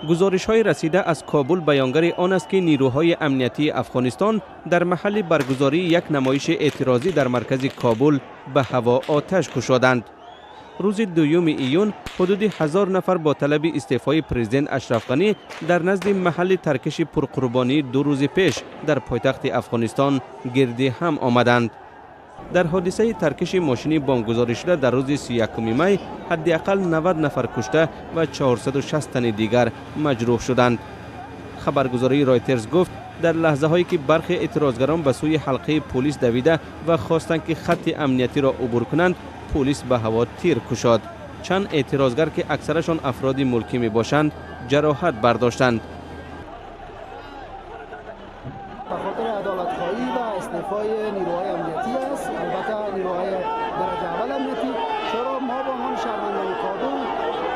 Гузоришҳои расида аз Кобул баёнгари он аст, ки нерӯҳои амниятии Афғонистон дар маҳалли баргузории як намоиши эътирозӣ дар маркази Кобул ба ҳаво оташ кушоданд. Рӯзи 2 июн ҳудуди 1000 нафар бо талаби истеъфои президент Ашраф Ғанӣ дар назди маҳалли таркиши пурқурбонии 2 рӯзи пеш дар пойтахти Афғонистон гирди ҳам омаданд. Дар ҳодисаи таркиши мошини бомбгузорӣшуда дар рӯзи 31 май ҳадди ақал 90 нафар кушта ва 460 тани дигар маҷрӯҳ шуданд. Хабаргузории Ройтерс гуфт, дар лаҳзаҳое ки бархе эътирозгарон ба сӯи ҳалқаи полис давида ва хостанд, ки хатти амниятиро убур кунанд, полис ба ҳаво тир кушод. Чанд эътирозгар, ки аксарашон афроди мулкӣ мебошанд, ҷароҳат бардоштанд. Ба хотири адолатхоҳӣ ва истеъфои нерӯҳои амниятӣ аст, албатта нерӯҳои дараҷаи аввал амниятӣ. Чаро мо ба унвони шаҳрвандони Кобул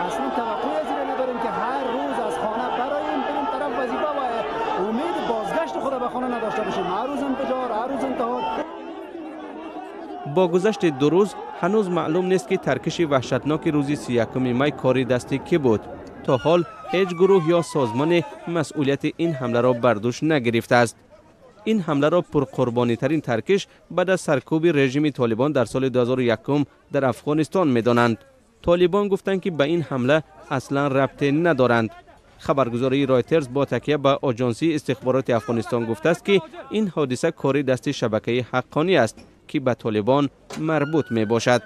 аслан таваққӯи аз инро надорем, ки ҳар рӯз аз хона бароем, بریم طرف вазифа ва умеди бозгашти худро ба хона надошта бошем. Ҳар рӯз инфиҷор, ҳар рӯз интиҳор. Бо гузашти 2 рӯз ҳанӯз маълум нест, ки таркиши ваҳшатноки рӯзи 31 май кори дасти кӣ буд. То ҳол ҳеҷ гурӯҳ ё созмоне масъулияти ин ҳамларо бар дӯш нагирифтааст. Ин ҳамларо пурқурбонитарин таркиш баъд аз саркӯби режими Толибон дар соли 2001 дар Афғонистон медонанд. Толибон гуфтанд, ки ба ин ҳамла аслан рабте надоранд. Хабаргузории Ройтерс бо такя ба Оҷонсии истихбороти Афғонистон гуфтааст, ки ин ҳодиса кори дасти шабакаи Ҳаққонӣ аст, ки ба Толибон марбут мебошад.